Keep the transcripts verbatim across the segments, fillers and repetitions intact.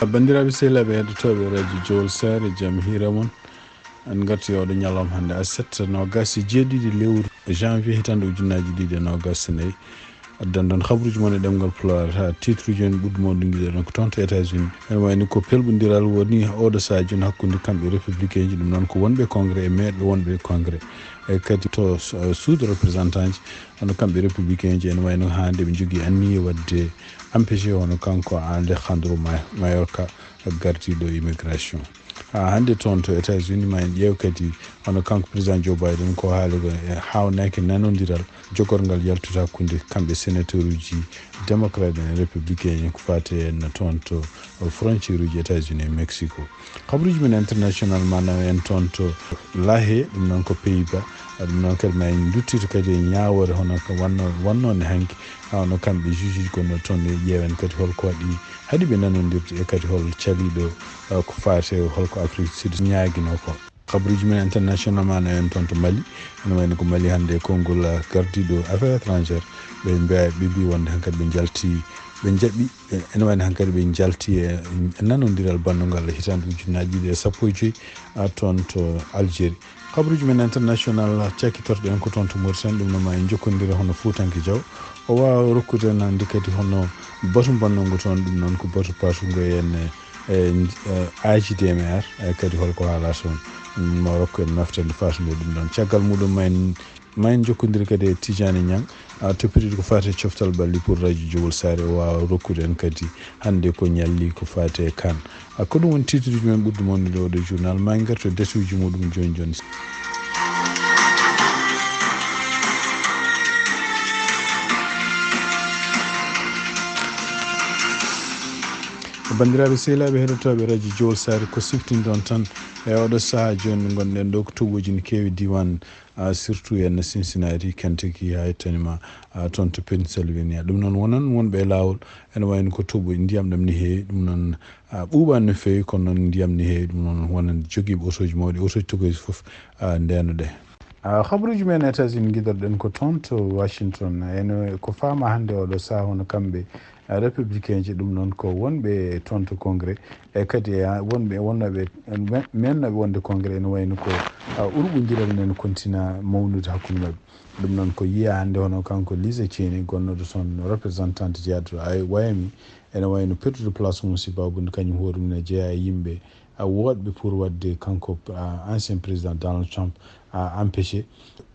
Banndiraaɓe sehilaaɓe heɗotooɓe radio Jowol Saare, jam hiira mon. En ngarti oɗo ñalawma hannde aset, noogas e jeeɗiɗi lewru janvier, hitande ujunnaaji ɗiɗi e noogas e nayi. Addan ɗon habruuji mon e ɗemngal Pulaar, haa titre uji en ɓurɗo mawɗo ngiɗoɗen ko toon to États-Unis. Ene wayni ko pelɓondiral woni oɗo sahaa jooni hakkunde kamɓe républicain ji, ɗum noon ko wonɓe congrès e meeɗɓe wonɓe congrès. E kadi to, eh, suudu représentant ji, hono kamɓe républicain ji, ene wayno haa nde ɓe njogii anniye waɗde empêché hono kanko Alejandro Ma-, Mayorkas, gardiiɗo immigration. Haa hannde toon to États-Unis, ma en ƴeew kadi hono kanko président Joe Biden ko haali ko e haawnaaki nanondiral jogorgal yaltude hakkunde kamɓe sénateur uji démocrate en républicain en ko faati en toon to frontière uji États-Unis e Mexico. Habruuji men international maanaam en toon to Lahe, ɗum noon ko Pays-Bas, ɗum noon kadi ma en nduttito kadi e ñaawoore hono ko wanno, wannoonde hanki, haa hono kamɓe juge uji gonno toon e ƴeewen kadi holko waɗi haɗi ɓe nanondirde e kadi hol caliiɗo, eh, ko faati e holko Afrique du Sud ñaaginoo ko. Habruuji men international ma en toon to Mali, ene wayno ko Mali hannde konngol, eh, gardiiɗo affaires étrangères, ɓe mbiya, ɓe mbii wonde hankadi ɓe njalti, ɓe njaɓi, eh, ene wayno hankadi ɓe njalti e, e nanondiral bannungal hitande ujunnaaji ɗiɗi e sappo e joyi, ah, toon to Algérie. Habruuji men international cakkitorɗen ko toon to Mauritanie, ɗum noon ma en njokkondire hono Fuutanke Jaw. O waawa rokkude en hannde kadi hono batu mbannungo toon, ɗum noon ko batu patungo en, eh, eh, A J D M R, eh, kadi holko haalaa toon. Ɗum ma rokku en naftande fatunde ɗum ɗoon. Caggal muɗum ma en, ma en njokkondire kadi e Tidiane Niang, ah, toppitiiɗo ko faati e coftal ɓalli pour radio Jowol Saare, o waawa rokkude en kadi hannde ko ñalli ko faati e kan. Ah, ko ɗum woni titre uji men ɓurɗo mawnude oɗo journal. Ma en ngartu e date uji muɗum jooni jooni. Banndiraaɓe sehilaaɓe heɗotooɓe radio Jowol Saare, ko siftinɗon tan e oɗo sahaa jooni ngonɗen ɗo ko toɓooji ne keewi diiwaan, ah, surtout en Cincinnati, Kentucky, haa e Tanima, ah, toon to Pennsylvania. Ɗum noon wonan wonɓe e laawol, ene wayno ko toɓo ndiyam ɗam ne heewi, ɗum noon, ah, ɓuuɓaani no feewi, kono noon ndiyam ne heewi, ɗum noon wonan jogiiɓe otooji mawɗi, otooji tokoyji fof, ah, ndeenoɗe. Ah, habruuji men États-Unis ngiɗorɗen ko toon to Washington. Ene ko faama hannde oɗo sahaa hono kamɓe, ah, républicain ji, ɗum noon ko wonɓe toon to congrès, e kadi, ah, wonɓe, wonnooɓe, men-, mennooɓe wonde congrès ene wayno ko, ah, urɓondiral nene kontina mawnude hakkunde maɓɓe. Ɗum noon ko yiya hannde hono kanko Liz Cheney gonnooɗo toon représentant jeyaaɗo to Wyoming, ene wayno perdude place mum sibabude kañum hoore mum ne jeyaa e yimɓe, ah, woɗɓe pour waɗde kanko, ah, ancien président Donald Trump, ah, empêché.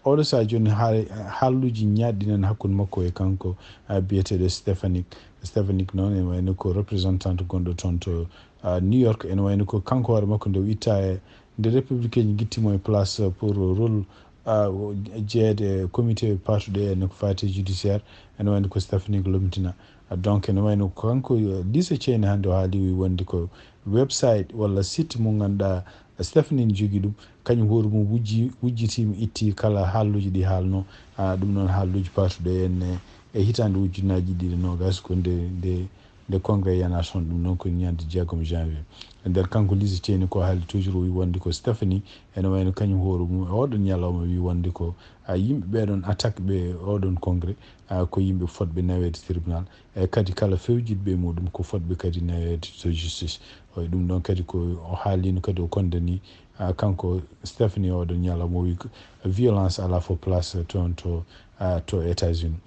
Oɗo sahaa jooni haal-, haalluuji ñaaɗɗi nan hakkunde makko e kanko, ah, biyeteeɗo Stefanik. Stefanik noon ene wayno ko représentant gonɗo toon to, ah, New York. Ene wayno ko kanko hoore makko nde o itta e nde républicain ji ngitti mo e place pour rôle, ah, o jeyeede e comité paatuɗo en ko faati judiciaire, ene wayno ko Stefanik lomtina. Ah, donc ene wayno ko kanko, eh, Liz Cheney hannde o haali wi wonde ko website walla site mo ngannduɗaa Stefanik ne jogii ɗum, kañum hoore mum wujji, wujjitiima, itti kala haalluuji ɗi haalno, ah, ɗum noon haalluuji paatuɗo en e, e hitaande ujunnaaji ɗiɗi e noogas ko nde, nde nde congrès yana toon, ɗum noon ko ñande jeegom janvier. E nder kanko Liz Cheney ko haali toujours o wi wonde ko Stefanik ene wayno kañum hoore mum e oɗon ñalawma wi wonde ko, ah, yimɓe ɓeɗon attaque ɓe oɗon congrès, ah, ko yimɓe fotɓe naweede tribunal, e kadi kala fewjiɗɓe e muɗum ko fotɓe kadi naweede to justice. O, ɗum ɗon kadi ko o haalino kadi o condamni, ah, kanko Stefanik oɗon ñalawma o wi ko violence ala fof place toon to, ah, to États-Unis.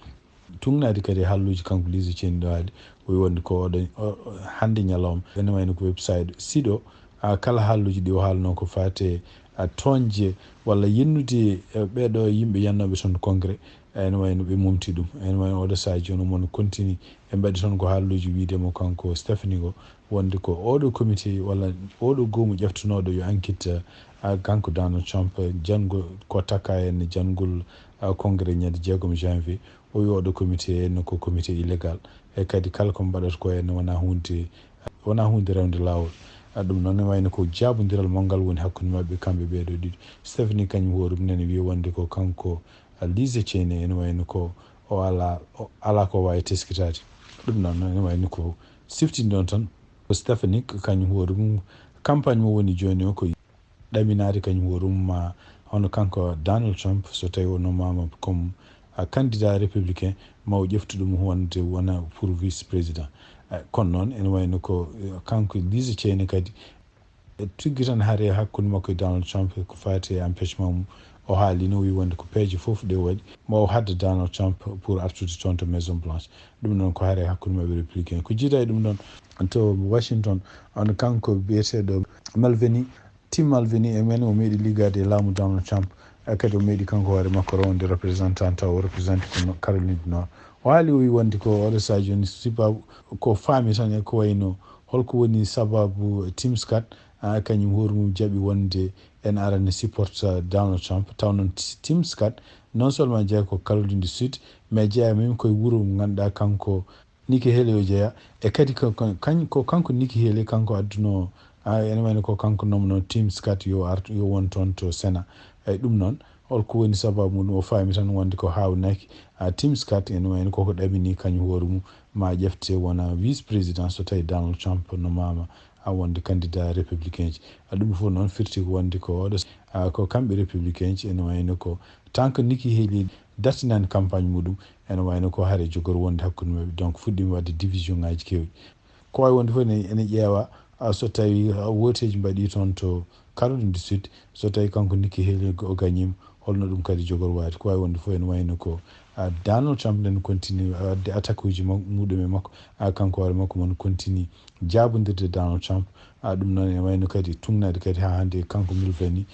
Tugnaade kadi e haalluuji kanko Liz Cheney ɗo haali, o wi wonde ko oɗo, o, o, hannde ñalawma, ene wayno ko website siɗo, a, kala haalluuji ɗi o haalno ko faate, a, toñje walla yennude, e, ɓeɗo yimɓe yannooɓe toon congrès, ene wayno ɓe momti ɗum. Ene wayno oɗo sahaa jooni mon continue, ɓe mbaɗi toon ko haalluuji wiide mo kanko Stefanik o, wonde ko oɗo comité walla oɗo goomu ƴeftunooɗo yo enquête, a, kanko Donald Trump, janngo ko takka en janngol, a, congrès ñande jeegom janvier. O wi oɗo comité henna ko comité illégal. E kadi kala ko mbaɗata ko henna wona hunde, wona hunde rewde laawol. A, ɗum noon ne wayno ko jaabondiral manngal woni hakkunde maɓɓe kamɓe ɓeeɗo ɗiɗo. Stefanik kañum hoore mum nene wiya wonde ko kanko, a, Liz Cheney ene wayno ko o ala, o ala ko waawi teskitaade. Ɗum noon ne wayno ko siftinɗon tan. Ko Stefanik kañum hoore mum campagne mo woni jooni o ko ɗaminaade kañum hoore mum ma hono kanko Donald Trump, so tawi o nomaama comme, a, candidat républicain, ma o ƴeftu ɗum wonde wona pour vice président. Kono noon ene wayno ko kanko Liz Cheney kadi, tuggi tan hare hakkunde makko e Donald Trump ko faati e empêchement mum. O haali no, o wi wonde ko peeje fof ɗe waɗi mo o hadda Donald Trump pour artude toon to Maison Blanche. Ɗum noon ko hare hakkunde maɓɓe républicain. Ko jiida e ɗum ɗon to Washington, on kanko biyeteeɗo Mulvaney, Tim Mulvaney, e men o meeɗi liggaade e laamu Donald Trump. E kadi o meeɗi kanko hoore makko ronde représentant taw o représenté ko Caroline du Nord. O haali o wi wonde ko oɗo sadio ni siba ko faami tan e ko wayno holko woni sababu Tim Scott, a, kañum hoore mum jaɓi wonde en arani supporta Donald Trump. Taw noon Tim Scott non seulement jeeya ko Caroline du Sud, mais jeeya même koye wuro mo ngannduɗaa kanko Nikki Haley o jeeya. E kadi ko, ko, kañ-, ko kanko Nikki Haley kanko adduno, a, ene wayno ko kanko nomno Tim Scott yo artu, yo won toon to Sénat. Eyi, ɗum noon, holko woni sababu mum? O faami tan wonde ko haawnaki, a, Tim Scott ene wayno koko ɗamini kañum hoore mum ma ƴefte wona vice président so tawi Donald Trump no mama a wonde candidat républicain ji. A, ɗum fof noon firti ko wonde ko oɗo, a, ko kamɓe républicain ji ene wayno ko tant que Nikki Haley dartinani campagne muɗum, ene wayno ko hare jogor wonde hakkunde maɓɓe. Donc fuɗɗima wadde division ngaji kewɗi. Ko wawi wonde fof ene, ene ƴeewa, a, so tawi, a, woteji mbaɗi toon to Caroline du Sud, so tawi kanko Nikki Haley o gañima, holno ɗum kadi jogor waade? Ko wawi wonde fof ene wayno ko, a, Donald Trump nen continue, a, wadde attaque uji ma-, muɗum e makko, a, kanko hoore makko mon continue jabondirde Donald Trump. A, ɗum noon ene wayno kadi tugnade kadi ha hande kanko Mulvaney,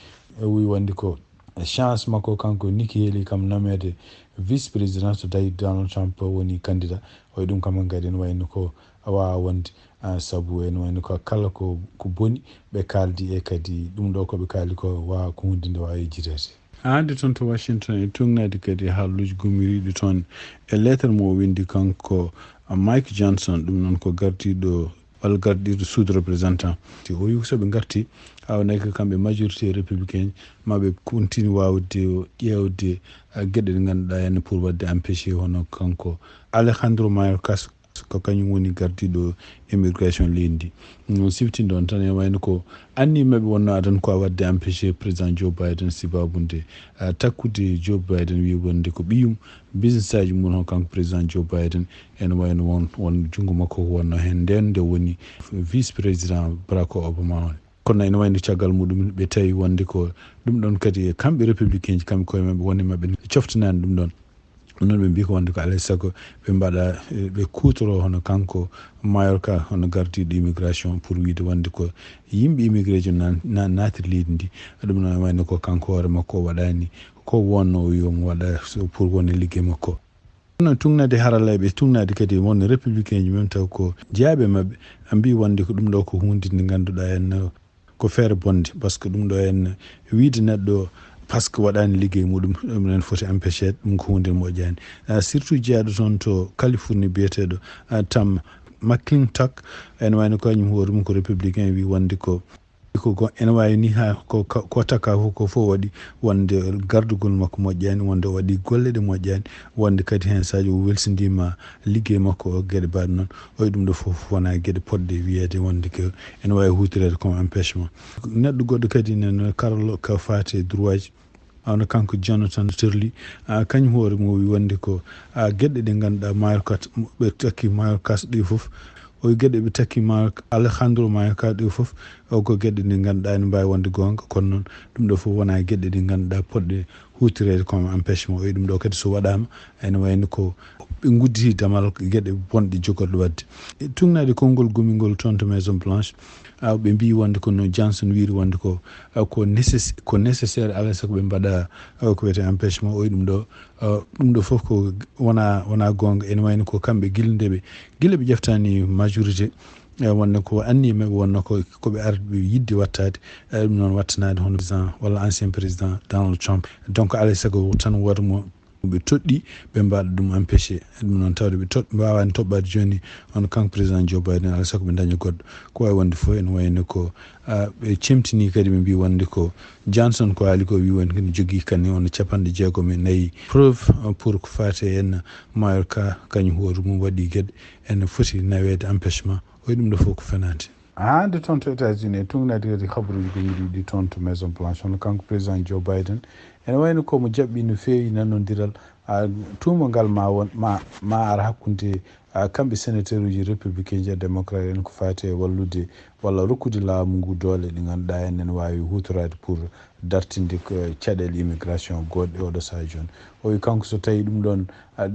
e wi wonde ko chance makko kanko Nikki Haley kam nomede vice président so tawi Donald Trump woni candidat. Oye ɗum kam kadi ene wayno ko a wawa wonde, a, saabu ene wayno ko kala ko, ko boni ɓe kaldi e kadi ɗum ɗo koɓe kaali ko wawa ko hunde nde wawa yejjitede. Hande toon to Washington e tugnade kadi haalluji gummiriɗi toon e lettre mo o windi kanko, a, Mike Johnson, ɗum noon ko gardiɗo walla gardiɗo Sud représentant. Te o wi so ɓe garti, awa nayi ko kamɓe majorité républicain, ma ɓe continue wawde ƴeewde, a, geɗe ɗe ngannduɗaa henne pour wadde empêché hono kanko Alejandro Mayorkas, ko kañum woni gardiɗo immigration leydi ndi. Noon siftindo on tan e wayno ko anni maɓɓe wonno adan ko a wadde empêché président Joe Biden sibabude, a, takkude Joe Biden wi wonde ko ɓiyum business aji mum hon kanko président Joe Biden ene wayno won, won junngo makko ko wonno heen ndeen nde woni vice président Barack Obama on. Kono ene wayno caggal muɗum ɓe tawi wonde ko ɗum ɗon kadi e kamɓe républicain ji kamɓe koye maɓɓe wonde maɓɓe coftinani ɗum ɗon. Ɗum noon ɓe mbi ko wonde ko alay sago ɓe mbaɗa, eh, ɓe kutoro hono kanko Mayorka hono gardiɗo immigration pour wiide wonde ko yimɓe immigré ji na, na, naati leydi ndi. Ɗum noon wayno ko kanko hoore makko o waɗani ko wonno o wi omo waɗa so pour woni ligge makko. Kono tugnade haralleeɓe, tugnade kadi won républicain ji, même taw ko jeyaaɓe maɓɓe, a mbi wonde ko ɗum ɗo ko hunde nde ngannduɗaa en ko feere bonde, parce que ɗum ɗo en wiide neɗɗo parce que waɗani liggey muɗum, ɗum en foti empêché, ɗum ko hunde moƴƴani. Ah, surtout jeyaaɗo toon to Californie biyeteeɗo, ah, Tam McClintock, en wayno ko kañum hoore mum ko républicain, wi wonde ko ko go-, ene wawi ni ha ko, ko, ko taka fof, ko fof waɗi wonde gardugol makko moƴƴani, wonde o waɗi golle ɗe moƴƴani, wonde kadi hen sadio o welsindima liggey makko o, geɗe mbaɗe noon. Oye ɗum ɗo fof wona geɗe poɗɗe wiyede wonde ko ene wawi hutorede comme empêchement. Neɗɗo goɗɗo kadi nene karlo ka fate droit ji, wano kanko Jonathan Turley, a, kañum hoore mum o wi wonde ko, a, geɗe ɗe ngannduɗaa Mayorkas, ɓe takki Mayorkas ɗi fof, o wi geɗe ɓe takki Mayor-, Alejandro Mayorkas ɗi fof, o ko geɗe ɗe ngannduɗaa ene mbaawi wonde goonga, kono noon ɗum ɗo fof wona geɗe ɗe ngannduɗaa poɗɗe huutoreede comme empêchement. O wi ɗum ɗo kadi so waɗaama ene wayno ko ɓe ngudditi damal geɗe bonɗe jogorɗe waɗde. E tugnaade konngol gumingol toon to Maison Blanche, a, ɓe mbi wonde ko no Johnson wiri wonde ko, a, ko nécess-, ko nécessaire alaa e sago ɓe mbaɗa, a, ko wiyetee empêchement. O wi ɗum ɗo, a, ɗum ɗo fof ko wona, wona goonga. Ene wayno ko kamɓe gila nde ɓe, gila ɓe ƴeftani majorité, e wonde ko anniya maɓɓe wonno ko, ko ɓe arɓe yidde wattaade, e ɗum noon wattanaade hono président walla ancien président Donald Trump. Donc alaa e sago tan wooto mo ɓe toɗɗi, ɓe mbaɗa ɗum empêché. Ɗum noon tawde ɓe toɗ-, mbawani toɓɓade jooni on kanko président Joe Biden, alaa sago ɓe daña goɗɗo. Ko wawi wonde fof ene wayno ko, a, ɓe cemtini kadi ɓe mbi wonde ko Johnson ko haali ko wi wonde kene jogii kadi on capanɗe jeegom e nayi preuve, a, pour ko fate en Mayorkas kañum hoore mum waɗi geɗe ene foti naweede empêchement. O wi ɗum ɗo fof ko fenaande. Hande toon to États-Unis, e tugnaade kadi habaruuji gomɗiɗi toon to Maison Blanche, hono kanko président Joe Biden, ene wayno ko mo jaɓɓi no feewi nanondiral, a, tuuma ngal ma won, ma, ma ar hakkunde, Kamɓe sénateur uji républicain ji e démocrate en ko fati e wallude walla rokkude laamu ngu doole ɗe ngannduɗaa en ene waawi huutoraade pour dartinde caɗeele immigration goɗɗe oɗo sahaa jooni. O wi kanko so tawi ɗum ɗon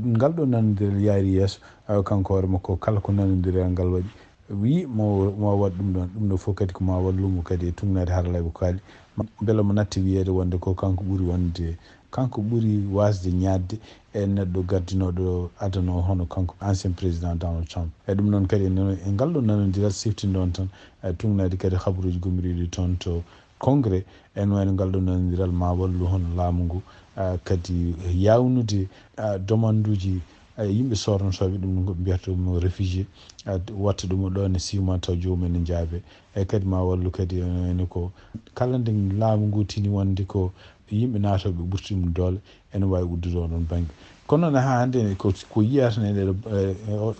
ngal ɗo nanondiral yaari yeeso, kanko hoore makko kala ko nanondiral ngal waɗi wi mo mo waɗ ɗum ɗon ɗum ɗo fof kadi ko ma wallumo kadi e tungnaade harallayɓe ko kaali mbela mo natti wiyeede wonde ko kanko ɓuri wonde kanko ɓuri wasde ñaadde e neɗɗo gardinooɗo adano hono kanko ancien président Donald Trump. E ɗum noon kadi e ngal ɗo nanondiral siftindo on tan e tungnaade kadi habaruuji gomiriiɗi toon to congrès en wayno ngal ɗo nanondiral ma wallu hono laamu ngu kadi yawnude domanduuji yimɓe sornotooɓe ɗum ko mbiyata ɗum réfugié watta ɗum ɗo ne siwma taw joomum ene njaabe e kadi ma wallu kadi ene ko kala nde laamu ngu tini wonde ko yimɓe naatooɓe ɓurti ɗum doole ene waawi uddude oɗon bannge. Kono noon haa hannde ko ko yiyata ne ɗeɗo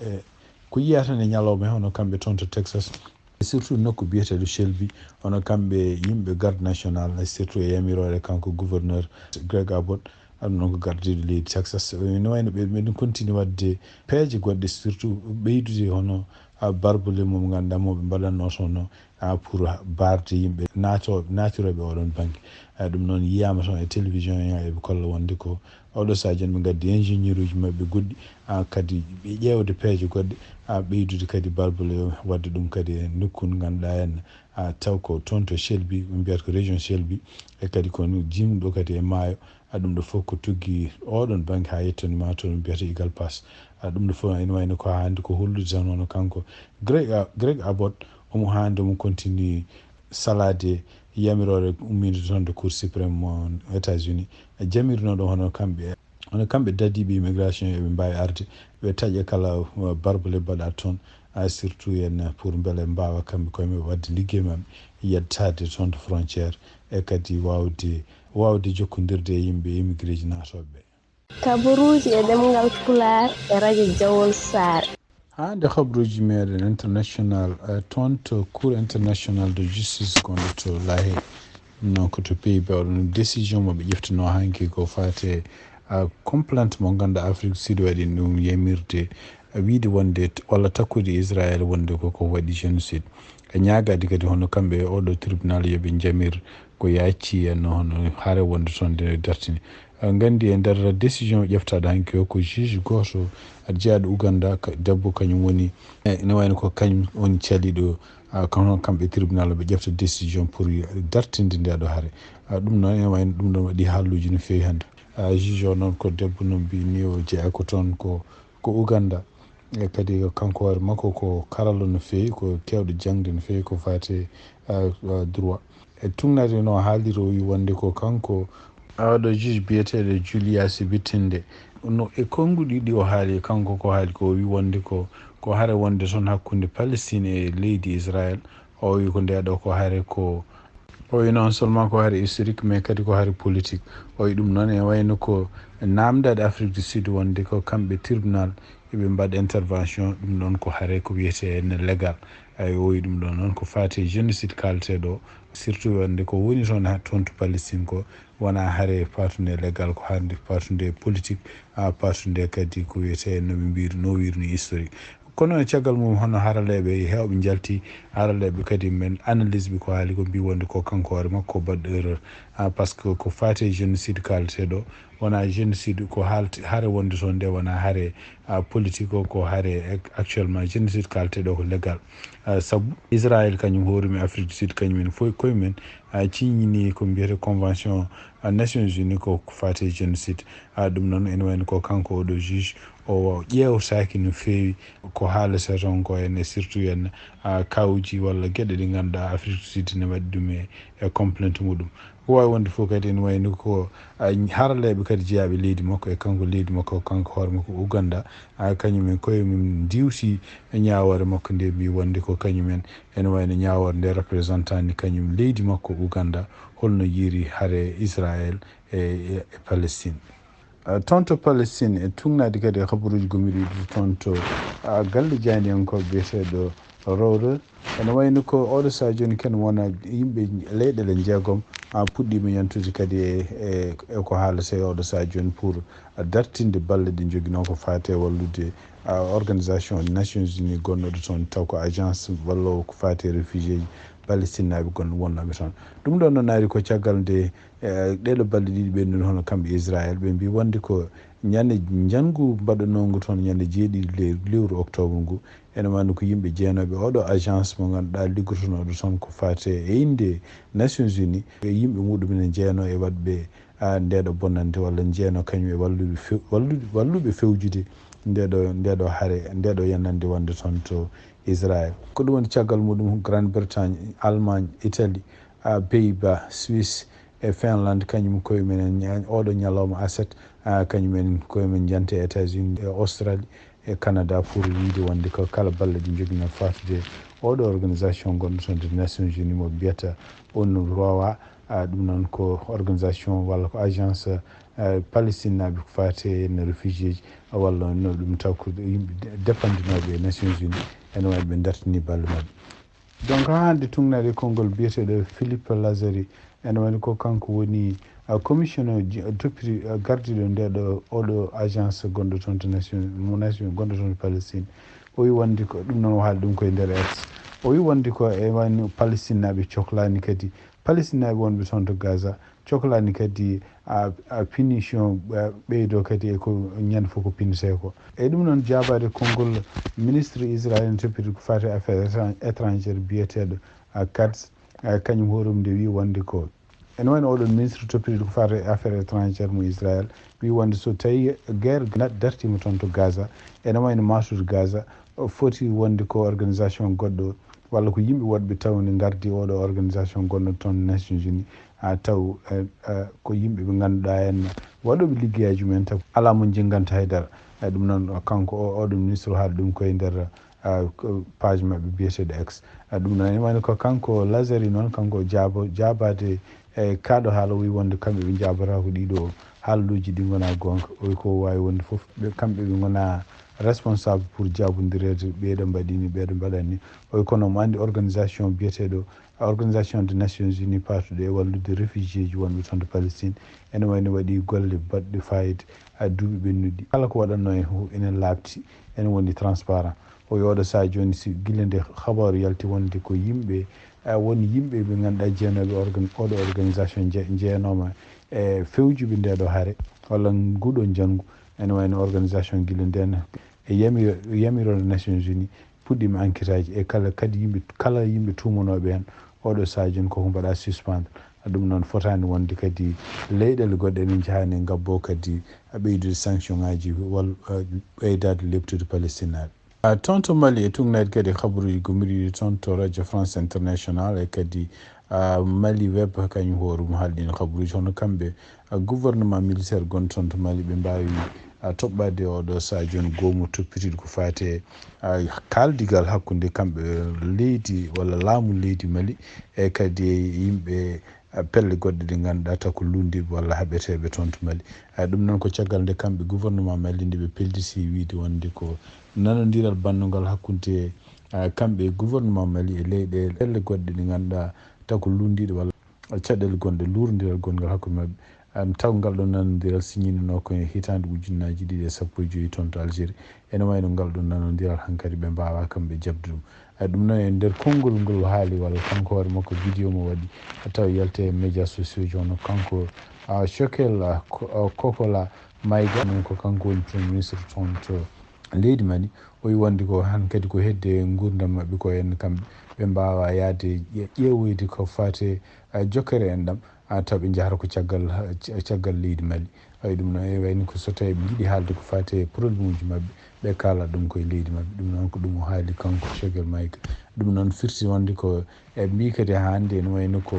ko yiyata ne ñalawma hono kamɓe toon to Texas surtout nokku biyeteeɗo Shelby hono kamɓe yimɓe garde national surtout e yamiroore kanko gouverneur Greg Abbott. Ɗum noon ko gardiiɗo leydi Texas no wayno ɓe ɓeɗum continue waɗde peeje goɗɗe surtout ɓeydude hono barbule mo ngannduɗaa mo ɓe mbaɗatno toon pour barde yimɓe naatooɓe naatirooɓe oɗon bannge. Ɗum noon yiyaama toon e télévision en eɓe kolla wonde ko oɗo sahaa jooni ɓe ngaddi ingénieur uji maɓɓe goɗɗi kadi ɓe ƴeewde peeje goɗɗe ɓeydude kadi barbule waɗde ɗum kadi e nokku ngannduɗaa en taw ko toon to Shelby ɓe mbiyata ko région Shelby e kadi ko jimɗo kadi e maayo. Ɗum ɗo fof ko tuggi oɗon bannge haa yettonima toon mbiyata Eagle Pass. Ɗum ɗo fof ene wayno ko hannde ko hollude tan hono kanko Greg Greg Abbott omo hannde omo continue salaade yamiroore ummiinde toon de Cour suprême mo États-Unis jamirnoɗo hono kamɓe hono kamɓe dadiiɓe immigration eɓe mbaawi arde ɓe taƴa kala barbule mbaɗa toon surtout en pour mbele mbaawa kamɓe koye maɓɓe waɗde liggey maɓɓe yettaade toon to frontière e kadi waawde waawde jokkondirde e yimɓe immigré ji naatooɓe ɓe. Kabaruuji e ɗemngal Pulaar e rajo Jawol Saare. Haa nde habruuji meeɗen international toon to Cour international de justice gonɗo to La Haye. Ɗum noon ko to pays bas oɗon décision mo ɓe ƴeftinoo hanki ko faate complainte mo ngannduɗaa Afrique du Sud waɗi ɗum yamirde wiide wonde walla takkude Israël wonde koko waɗi génocide. E ñaagaade kadi hono kamɓe e oɗo tribunal yo ɓe njamir ko yaaccii en hono hare wonde toon nde dartini. Aɗa nganndi e nder décision ƴeftaaɗo hanki o ko juge gooto aɗa jeyaaɗo Ouganda debbo kañum woni ene wayno ko kañum woni caliiɗo kono kamɓe tribunal ɓe ƴefta décision pour dartinde nde ɗo hare. Ɗum noon ene wayno ɗum ɗon waɗi haalluuji no feewi hannde. Juge o noon ko debbo no mbiy ni o jeyaa ko toon ko ko Ouganda e kadi kanko hoore makko ko karallo no feewi ko keewɗo jaŋde no feewi ko faati e droit e tugnaade no haaliri o wi wonde ko kanko oɗo juge biyeteeɗo Julia Sibitinde no e konnguɗi ɗi o haali kanko ko haali ko o wi wonde ko ko hare wonde toon hakkunde Palestine e leydi Israël o wi ko nde ɗo ko hare ko o wi non seulement ko hare historique mais kadi ko hare politique o wi ɗum noon e wayno ko namdade Afrique du Sud wonde ko kamɓe tribunal eɓe mbaɗa intervention ɗum ɗon ko hare ko wiyetee ne légal ay o wi ɗum ɗon noon ko faati génocide kaalteɗo surtout wonde ko woni toon toon to Palestine ko wona hare patunde légal ko hande patunde politique a patunde kadi ko wiyetee no ɓe mbiri no wirni historique kono e caggal mum hono haraleeɓe heewɓe njalti haraleeɓe kadi men analyse ɓe ko haali ko mbi wonde ko kanko hoore makko baɗɗo erreur par ce que ko faati e génocide kaalteɗo wona génocide ko haalti hare wonde toon nde wona hare politique o ko hare actuellement génocide kaalteɗo ko légal sabu Israël kañum hoorumi Afrique du Sud kañum en fof koye men ciññini ko mbiyete convention Nations Unies ko faati e génocide ɗum noon ene wayno ko kanko oɗo juge o ƴeewtaaki no feewi ko haalata toon ko en e surtout en kawji walla geɗe ɗe ngannduɗaa Afrique du Sud ne waɗi ɗum e e complainte muɗum ko wawi wonde fof kadi ene wayno ko haraleɓe kadi jeeyaɓe leydi makko e kanko leydi makko kanko hoore makko Ouganda kañum en koye mum diwti e ñawore makko nde mbi wonde ko kañum en ene wayno ñawore nde représentant ni kañum leydi makko Ouganda holno yiiri hare Israël e e Palestine. Toon to Palestine e tuugnaade kadi e habaruuji gomiɗiiɗi toon to galle jaayndiyankooɓe biyeteeɗo Rowre, ene wayno ko oɗo saha jooni ken wona yimɓe leyɗele jeegom a puɗɗiima yantude kadi e e e ko haalata e oɗo saha jooni pour dartinde balle ɗe njoginoo ko faati e wallude a organisation des nations unies gonnoɗo toon taw ko agence walla ko faati e réfugié ji palestinaaɓe gonno wonnooɓe toon. Ɗum ɗoon noon ari ko caggal nde e ɗeɗo balɗe ɗiɗi ɓennude hono kamɓe Israël ɓe mbi wonde ko ñande njanngu mbaɗanoongu toon ñande jeeɗiɗi le- lewru octobre ngu ene wano ko yimɓe jeenooɓe oɗo agence mo ngannduɗaa liggotonooɗo toon ko faate e innde nations unies e yimɓe muɗum ene jeenoo e waɗɓe a ndeɗo bonnande walla jeenoo kañum e walluɓe few- walluɓe walluɓe fewjude ndeɗo ndeɗo hare ndeɗo yanande wonde toon to Israël. Ko ɗum woni caggal muɗum Grande Bretagne, Allemagne, Italie, a Pays-Bas, Suisse, e Finlande kañum koye mumen ña- oɗo ñalawma aset a kañum en koye mumen jante e États-Unis e Australie e Canada pour wiide wonde ko kala balle ɗe njoginoo faatude oɗo organisation gonɗo toon de Nations Unies mo mbiyata ONURWA a ɗum noon ko organisation walla ko agence a Palestine naaɓe ko faati e no réfugié ji walla no ɗum taw ko yimɓe dépendinooɓe e Nations Unies ene wawi ɓe dartini balle maɓɓe. Donc haa hannde tuugnaade e konngol biyeteeɗo Philippe Lazzarini ene wayno ko kanko woni commissionnaire toppiti gardiiɗo ndeɗo oɗo agence gonɗo toon to nation mo nation gonɗo toon to Palestine. O wi wonde ko ɗum noon o haali ɗum koye nder X. O wi wonde ko e wayno Palestine naaɓe coklaani kadi Palestine naaɓe wonɓe toon to Gaza coklaani kadi a punition ɓeydo kadi e ko ñande fof ko pinetee ko. E ɗum noon jaabaade konngol ministre Israël ene toppiti ko faati e affaire étrangère biyeteeɗo Katz kañum hoore mum nde wi wonde ko ene wayno oɗon ministre toppitiiɗo ko faati e affaire étrangère mo Israël wi wonde so tawi guerre dartiima toon to Gaza ene wayno maatude Gaza foti wonde ko organisation goɗɗo walla ko yimɓe woɗɓe tawde ngardi oɗo organisation gonɗo toon Nations Unies a taw ko yimɓe ɓe ngannduɗaa en waɗooɓe liggeyaaji mumen taw alaa mo njennganta hay dara. Eyi ɗum noon kanko o oɗo ministre o haali ɗum koye nder page maɓɓe biyeteeɗo X. Ɗum noon ene wayno ko kanko Lazzarini noon kanko jaabo jaabaade e kaaɗo haala o wi wonde kamɓe ɓe njaabata ko ɗiɗo haaluuji ɗi ngonaa goonga o wi ko waawi wonde fof ɓe kamɓe ɓe ngonaa responsable pour jaabondireede ɓeeɗo mbaɗi ni ɓeeɗo mbaɗani ni o wi kono omo anndi organisation biyeteeɗo organisation des nations unies paatuɗo e wallude réfugié ji wonɓe toon to Palestine ene wayno waɗi golle baɗɗe fayida ha duuɓi ɓennuɗi kala ko waɗatno hen fof ene laaɓti ene woni transparent o wi oɗo saha joni si gila nde habaru yalti wonde ko yimɓe woni yimɓe ɓe ngannduɗaa jeenooɓe organ oɗo organisation jeenoma e fewjuɓe ndeɗo hare walla nguɗo njanngu ene wayno organisation gila nden e yami yamirore nations unies puɗɗiima enquête aji e kala kadi yimɓe kala yimɓe tuumanooɓe heen oɗo saha jooni koko mbaɗa suspendre ɗum noon fotaani wonde kadi leyɗele goɗɗe ene njahani ngabbo kadi ɓeydude sanction ngaji walla ɓeydaade leptude palestine naaɓe. Toon to Mali e tuugnaade kadi habaruuji gomiriiɗi toon to Radio France International e kadi Mali Web kañum hoore mum haalɗino habaruuji hono kamɓe gouvernement militaire gonɗo toon to Mali ɓe mbaawi toɓɓaade oɗo saha jooni goomu toppitiiɗo ko faati e kaaldigal hakkunde kamɓe leydi walla laamu leydi Mali e kadi e yimɓe pelle goɗɗe ɗe ngannduɗaa taw ko luulndiiɓe walla haɓeteeɓe toon to Mali. Ɗum noon ko caggal nde kamɓe gouvernement Mali nde ɓe pellisii wiyde wonde ko nanondiral banndungal hakkunde kamɓe e gouvernement Mali e leyɗeele pelle goɗɗe ɗe ngannduɗaa taw ko luulndiiɗe walla caɗeele gonɗe luulndiral gonngal hakkunde maɓɓe. Taw ngal ɗon nanondiral siñininoo ko e hitaande ujunnaaji ɗiɗi e sappo e joyi toon to Algérie. Ene wayno ngal ɗon nanondiral hankadi ɓe mbaawaa kamɓe jaɓde ɗum. Ɗum noon e nder konngol ngol haali walla kanko hoore makko vidéo mo waɗi taw yalte e médias sociaux ji hono kanko Choguel Kokola Maïga ɗum ko kanko woni premier ministre toon to leydi Mali o wi wonde ko han kadi ko hedde nguurndam maɓɓe ko en kamɓe ɓe mbaawa yahde ƴeewoyde ko faati e jokkere enɗam taw ɓe njahata ko caggal caggal leydi Mali. Eyi ɗum noon e wayno ko so tawi ɓe njiɗi haalde ko faati e problème uji maɓɓe ɓe kaala ɗum koye leydi maɓɓe ɗum noon ko ɗum o haali kanko Choguel Maïga. Ɗum noon firti wonde ko e mbi kadi hannde ene wayno ko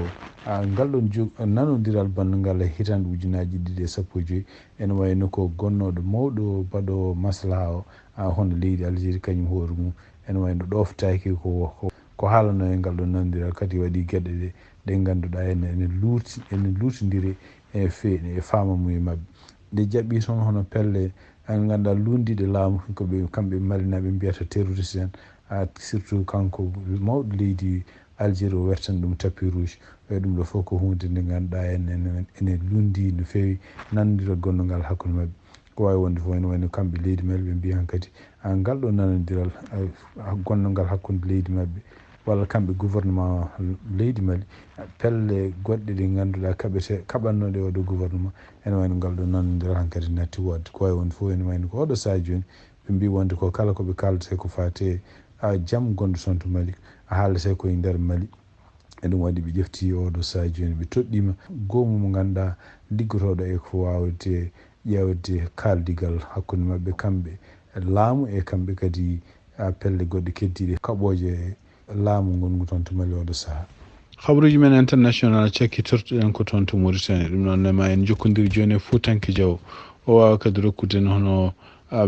ngal ɗon nanondiral banngal e hitaande ujunnaaji ɗiɗi e sappo e joyi ene wayno ko gonnooɗo mawɗo baɗoowo maslaha o hono leydi Algérie kañum hoore mum ene wayno ɗoftaaki ko ko haalano e ngal ɗon nanondiral kadi waɗi geɗe ɗe ɗe ngannduɗaa ene ene luuti ene luutindiri e fe e faamamuye maɓɓe. Ɗe jaɓɓi toon hono pelle en ngannduɗaa luulndiiɗe laamu ko ɓe kamɓe Malinaaɓe mbiyata terroriste en Surtout kanko mawɗo leydi Algérie, o wertan ɗum tapis rouge. E ɗum ɗo fof ko huunde nde ngannduɗaa en ene lunndi no feewi nanndirgol ngal hakkunde maɓɓe. Ko waawi wonde fof ene wayno kamɓe leydi Mali ɓe mbiyi hankadi ngal ɗo nanondiral gonngal hakkunde leydi maɓɓe walla kamɓe gouvernement leydi Mali, pelle goɗɗe ɗe ngannduɗaa kaɓete kaɓannooɗe oɗo gouvernement, ene wayno ngal ɗo nanondiral hankadi natti woodde. Ko waawi wonde fof ene wayno ko oɗo sahaa jooni ɓe mbiyi wonde ko kala ko ɓe kaaldata ko faate a jam gonɗo toon to Mali, a haalete koye nder Mali. E ɗum waɗi ɓe ƴefti oɗo sahaa jooni ɓe toɗɗiima goomu mo ngannduɗaa liggotooɗo e ko waawde ƴeewde kaaldigal hakkunde maɓɓe kamɓe laamu e kamɓe kadi pelle goɗɗe keddiiɗe kaɓooje laamu ngonngu toon to Mali oɗo sahaa. Habaruuji men international cakkitortoɗen ko toon to Mauritanie. Ɗum noon ne ma en njokkondir jooni e Fuutanke Jaw. O waawa kadi rokkude en hono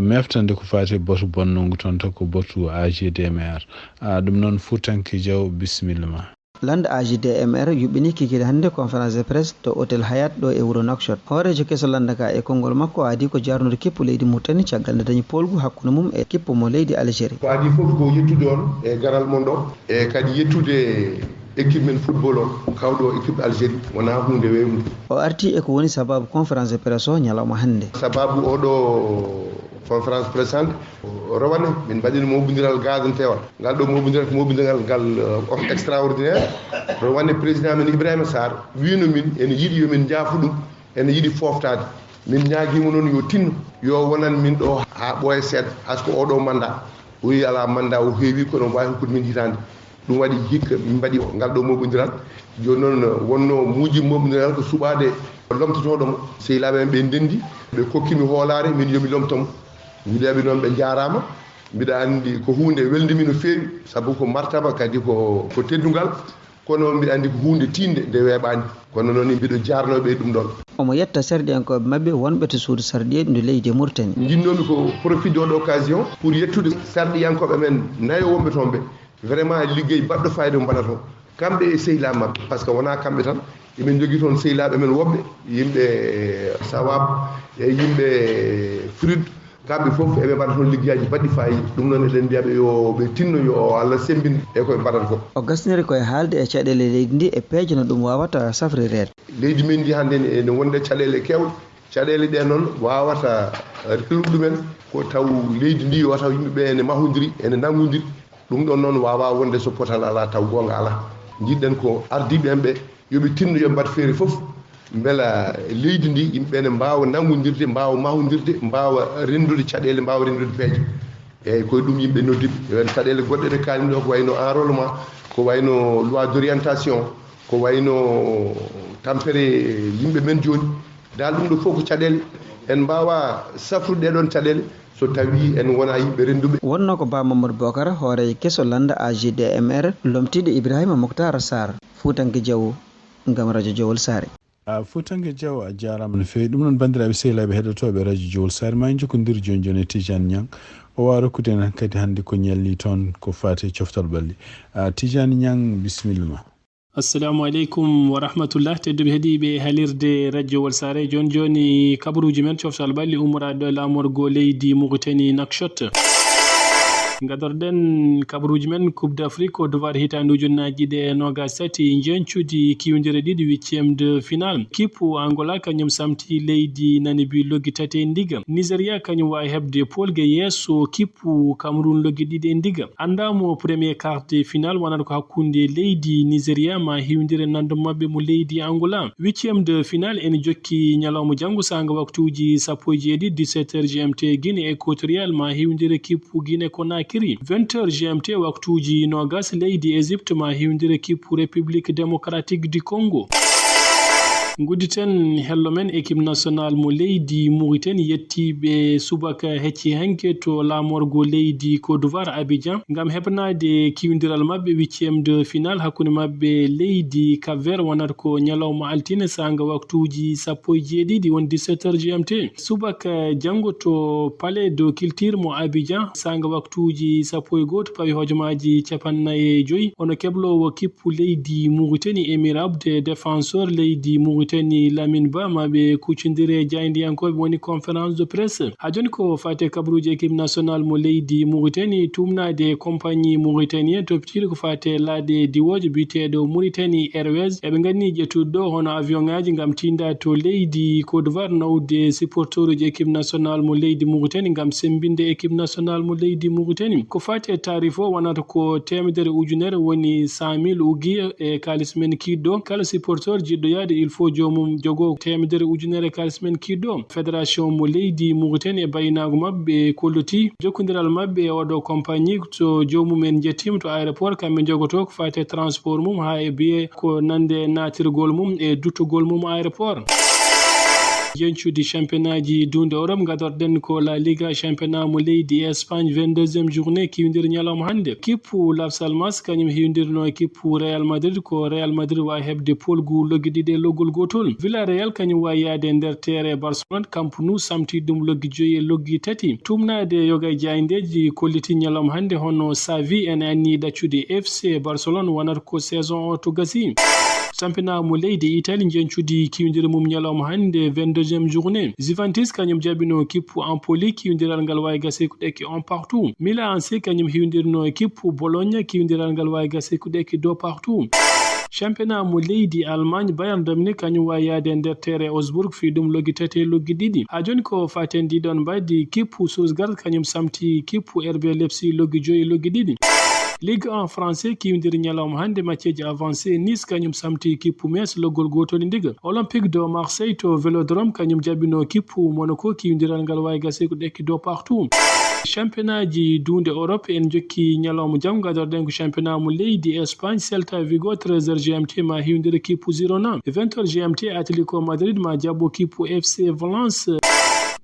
meftande ko faati e batu bonnongu toon to ko batu A G D M R. Ɗum noon Fuutanke Jaw, bisimilla ma. Lannda A G D M R yuɓɓini kikiiɗe hannde conférence de presse to hôtel Hayat ɗo e wuro Nouakchott. Hooreejo keso lannda ka e konngol makko o adii ko jarnude kippu leydi Mauritanie caggal nde dañi poolgu hakkunde mum e kippu mo leydi Algérie. Ko adii fof ko yettude on e garal mon ɗo e kadi yettude équipe men football o kawɗo équipe Algérie wonaa huunde weewnde. O artii e ko woni sabaabu conférence de presse o ñalawma hannde. Sabaabu oɗo conférence presse hannde o rowane min mbaɗino moɓondiral gadanteewal. Ngal ɗo moɓondiral ko moɓondiral ngal extraordinaire. Rowane président men Ibrahima Sarr wiino min ene yiɗi yo min njaafu ɗum, ene yiɗi fooftaade. Min ñaagiima noon yo tinno yo wonan min ɗo haa ɓooya seeɗa, asko oɗo mandat o yi alaa mandat o heewi kono waawi hokkude min hitaande. Ɗum waɗi hikka min mbaɗi ngal ɗo moɓondiral. Jooni noon wonno muuji moɓondiral ko suɓaade lomtotooɗo mo. Sehilaaɓe am ɓe ndenndi ɓe kokkimi hoolaare min yomi lomto mo. Wuliyaaɓe noon ɓe njaaraama. Mbiɗa anndi ko huunde welndi mi no feewi sabu ko martaba kadi ko ko teddungal. Kono mbiɗa anndi ko huunde tiiɗnde nde weeɓaani. Kono noon mbiɗo jaarnoo ɓe ɗum ɗoon. Omo yetta sarɗiyankooɓe maɓɓe wonɓe to suudu sarɗiyeeɗi ndu leydi e Mauritanie. Njinnoomi ko profit de l'occasion pour yettude sarɗiyankooɓe men nayo wonɓe toon ɓe. Vraiment liggey baɗɗo fayida mo mbaɗata o kamɓe e sehilaaɓe maɓɓe par ce que wonaa kamɓe tan. Emin njogii toon sehilaaɓe men woɓɓe yimɓe Sawab e yimɓe Frud. Kamɓe fof eɓe mbaɗa toon liggeyaaji baɗɗi faayiida. Ɗum noon eɗen mbiya ɓe yo ɓe tinno yo Allah semmbin e koye mbaɗata ko. O gasniri koye haalde e caɗeele leydi ndi e peeje no ɗum waawata safrireede. Leydi men ndi hannde ene wonde caɗeele keewɗe. Caɗeele ɗe noon waawata rewrude ɗumen ko taw leydi ndi yo taw yimɓe ɓe ene mahondiri ene nanngondiri. Ɗum ɗoon noon waawaa wonde so potal alaa taw goonga alaa. Njiɗɗen ko ardiiɓe en ɓe yo ɓe tinno yo ɓe mbaɗ feere fof mbela leydi ndi yimɓe ɓe ne mbaawa nanngondirde, mbaawa mahondirde, mbaawa renndude caɗeele, mbaawa renndude peeje. Eeyi, ko e ɗum yimɓe noddiɓe yo en caɗeele goɗɗe ɗe kaalmi ɗo ko wayno enrôlement, ko wayno loi d'orientation, ko wayno tampere yimɓe men jooni. Dal ɗum ɗo fof ko caɗeele. En mbaawaa safrude ɗee ɗoon caɗeele so tawii en wonaa yimɓe rennduɓe. Wonnoo ko Ba Mamadou Bocar, hooreejo keso lannda A G D M R, lomtiiɗo Ibrahima Moctar Sarr, Fuutanke Jaw, ngam rajo Jowol Saare. A Fuutanke Jaw, a jaaraama no feewi. Ɗum noon, banndiraaɓe sehilaaɓe heɗotooɓe rajo Jowol Saare, ma en njokkondir jooni jooni e Tijaan Ñaŋ. O waawa rokkude en kadi hannde ko ñalli toon ko faati e coftal ɓalli. A Tijaan Ñaŋ, bisimilla ma. Assalamu aleykum wa rahmatullah. Tedduɓe heɗiiɓe halirde radio Walsare, jooni jooni kabaruuji men coftal ɓalli ummoraaɗo e laamorgo leydi Mauritanie Nouakchott. Gadorɗen kabaruuji men Coupe d'Afrique o duwar hitaande ujunnaji ɗiɗi e noogas tati, njencudi kiwndere ɗiɗi huitième de finale. Kippu Angola kañum samti leydi Namibie loggi tati e ndiga. Nigeria kañum waawi heɓde polge yeeso kippu Cameroun loggi ɗiɗi e ndiga. Anndaamo premier quart de finale wonata ko hakkunde leydi Nigeria ma hiwndire nanndo maɓɓe mo leydi Angola. Huitième de finale ene jokki ñalawma janngo saanga waktuuji sappo e jeeɗiɗi, dix-sept heures G M T, Guinée Équatoriale ma hiwndire kippu Guinée Conakry. Vingt heures G M T, waktuuji noogas, leydi Égypte ma hiwndire kippu République Démocratique du Congo. Ngudditen hello men, équipe nationale mo leydi Mauritanie yettiiɓe subaka hecci hanke to laamorgo leydi Côte d'Ivoire Abidjan ngam heɓnaade kiwdiral maɓɓe huitième de finale hakkunde maɓɓe leydi Cap Vert, wonata ko ñalawma altine saanga waktuuji sappo e jeeɗiɗi, won dix-sept heures G M T. Subaka janngo to Palais de Culture mo Abidjan, saanga waktuuji sappo e gooto pawi hojomaaji capannay e joy, hono kebloowo kippu leydi Mauritanie, Émir Abdé, défenseur leydi Mauritanie. Teni Lamine Ba ma ɓe kuccondire e jaayndiyankooɓe woni conférence de presse. Haa jooni ko faati e kabaruuji équipe nationale mo leydi Mauritanie, tuumnaade compagnie mauritanienne toppitiiɗo ko faati e laaɗe diwooje biyeteeɗo Mauritanie Airways. Eɓe nganni ƴettude ɗo hono avion ŋaaji ngam tiinda to leydi Côte d'Ivoire nawde supporteruuji équipe nationale mo leydi Mauritanie ngam semmbinde équipe nationale mo leydi Mauritanie. Ko faati e taarif o wonata ko teemedere ujunere woni cent mille ouguiya e kaalis men kiiɗɗo. Kala supporteur jiɗɗo yaade, il faut joomum jogo teemedere ujunere kaalis men kiiɗɗo. Fédération mo leydi Mauritanie e bayinaagu maɓɓe kollitii jokkondiral maɓɓe e oɗo compagnie. So joomum en njettiima to aéroport, kamɓe njogoto ko faati e transport mum haa e biye ko nande naatirgol mum e duttugol mum aéroport. Jencudi championnat ji duunde Europe, ngadorɗen ko La Liga, championnat mo leydi Espagne, vingt-deuxième journée, kiwndiri ñalawma hannde. Kippu Las Palmas, kañum hiwndirno e kippu Real Madrid, ko Real Madrid wawi heɓde polgu loggi ɗiɗi e loggol gotol. Villarreal, kañum wawi yaade e nder terrain Barcelone, Camp Nou, samti ɗum loggi joyi e loggi tati. Tumnaade yoga e jaayndeeji kolliti ñalawma hannde, hono Xavi ene anni ɗaccude F C Barcelone, wonata ko saison o to gasi. Championnat mo leydi Italie, jencudi kiwndiri mum ñalawma hannde, vingt-deuxième journée. Juventus kañum jaɓino kippu Empoli, kiwdiral ngal wawi gasi ko ɗekki un partout. Milan A C kañum hiwdirno e kippu Bologna, kiwdiral ngal wawi gasi ko ɗekki deux partout. Championnat mo leydi Allemagne, Bayern de Munich kañum wawi yaade e nder terrain Augsburg, fii ɗum loggi tati e loggi ɗiɗi. Haa jooni ko faten ɗiɗon mbaydi, kippu Stuttgart kañum samti kippu R B Leipzig loggi joyi e loggi ɗiɗi. Ligue un français kiwdiri ñalawma hannde, matcheji avancé. Nice kañum samti kippu Metz loggol gotol e ndiga. Olympique de Marseille to Vélodrome kañum jaɓino kippu Monaco, kiwdiral ngal wawi gasi ko ɗekki deux partout. Championnat ji duunde Europe en jokki ñalawma janngo, gadorɗen ko championnat mo leydi Espagne, Celta Vigo, treize heures G M T ma hiwdiri kippu Girona. Vingt heures G M T, Atlético Madrid ma jaɓɓo kippu F C Valence.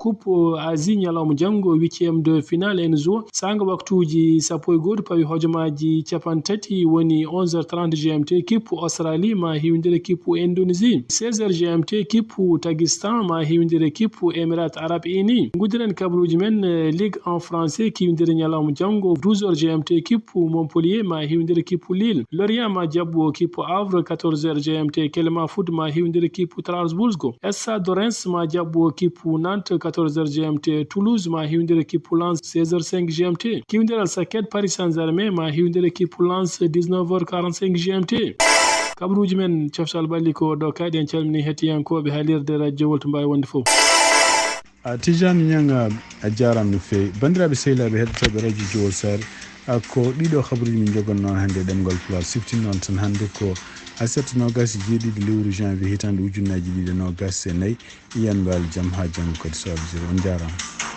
Coupe Asie ñalawma janngo, huitième de finale en joue. Saanga waktuuji sappo e go'o pawi hojomaaji cappanɗe tati, woni onze heures trente G M T, kippu Australie ma hiwdiri kippu Indonésie. Seize heures G M T, kippu Takistan ma hiwdiri kippu Émirats Arabes Unis. Nguddiren kabaruuji men, eh, Ligue un français kiwdiri ñalawma janngo, douze heures G M T, kippu Montpellier ma hiwdiri kippu Lille. Lorient ma jaɓɓo kippu Havre, quatorze heures G M T, Clermont Foot ma hiwdiri kippu Strasbourg. Stade de Reims ma jaɓɓo kippu Nantes, quatorze heures G M T. Toulouse ma hiwdiri kippu Lens, seize heures cinq G M T. Kiwdiral sakket, Paris Saint-Germain ma hiwdiri kippu Lens, dix-neuf heures quarante-cinq G M T. Kabaruuji men coftal ɓalli ko ɗo kadi. En calmini hettiyankooɓe haalirde Radio Wolto, mbawi wonde fof. A Tijani Ñanga, a jaaraama no feewi. Banndiraaɓe sehilaaɓe heɗotooɓe Radio Jowol Saare, a ko ɗiɗo kabaruuji min njogannoo hannde e ɗemngal Pulaar. Siftin noon tan hannde ko aset noogaas e jeeɗiɗi lewru janvier hitaande ujunnaaji ɗiɗi e noogaas e nayi. Iyan mbaal jam haa janngo kadi so Alla jaɓii. On njaaraama.